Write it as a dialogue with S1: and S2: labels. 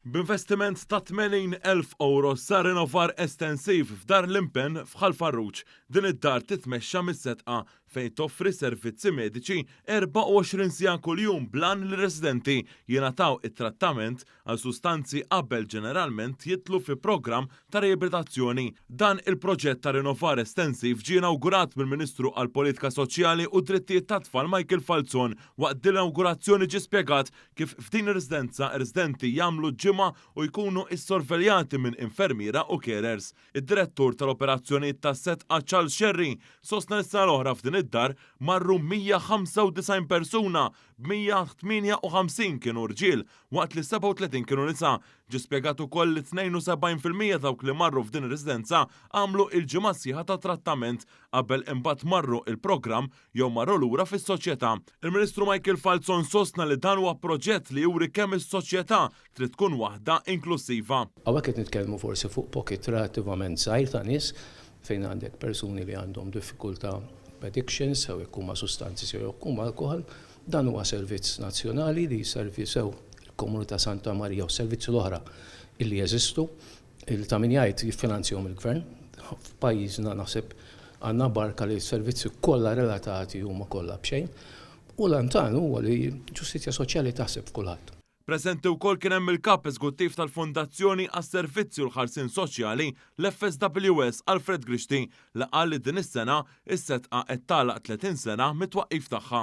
S1: B'investiment ta' 80,000 ewro sar rinnovar estensiv f'Dar l-Impenn f'Ħal Farruġ. Din id-dar titmexxa mis-Sedqa fejn toffri servizzi mediċi 24 siegħa kuljum bl-għan li r-residenti jingħataw it-trattament għal sustanzi qabel ġeneralment jidħlu fi programm ta' riabilitazzjoni. Dan il-proġett ta' rinnovar estensiv ġie inawgurat mill-Ministru għall-Politika Soċjali u d-Drittijiet tat-Tfal Michael Falzon. Waqt din l-inawgurazzjoni ġie spjegat kif f'din ir-residenza r-residenti jagħmlu ġimgħa u jkunu issorveljati minn infermiera u carers. Id-Direttur tal-Operazzjonijiet tas-Sedqa Charles Scerri sostna li s-sena l-oħra f'din id-dar marru 195 persuna b'158 kienu rġiel waqt li 37 kienu nisa. Ġie spjegat ukoll li 72% dawk li marru f'din ir-residenza għamlu il-ġimgħa sħiħa ta' trattament qabel imbagħad marru il-programm jew marru lura fis-soċjetà. Il-Ministru Michael Falzon sostna li dan huwa proġett li juri kemm is-soċjetà trid tkun waħda inklussiva.
S2: Hawnhekk qed nitkellmu forsi fuq pocket relattivament żgħir ta' nies fejn għandek persuni li għandhom diffikultà b'addictions, sew jekk huma sustanzi sew jekk huma alkoħol. Dan huwa servizz nazzjonali li jservi sew il-Komunità Santa Marija u s-servizzi l-oħra illi jeżistu, illi ta' min jgħid jiffinanzjahom il-Gvern. F'pajjiżna naħseb għandna barka li s-servizzi kollha relatati huma kollha b'xejn. U l-għan tagħna huwa li ġustizzja soċjali taħseb f'kulħadd.
S1: Preżenti wkoll kien hemm il-Kap Eżguttiv tal-Fondazzjoni għas-Servizzi u l-Ħarsien Soċjali, l-FSWS, Alfred Grixti, li qal li din is-sena, is-Sedqa qed tagħlaq 30 sena mit-twaqqif tagħha.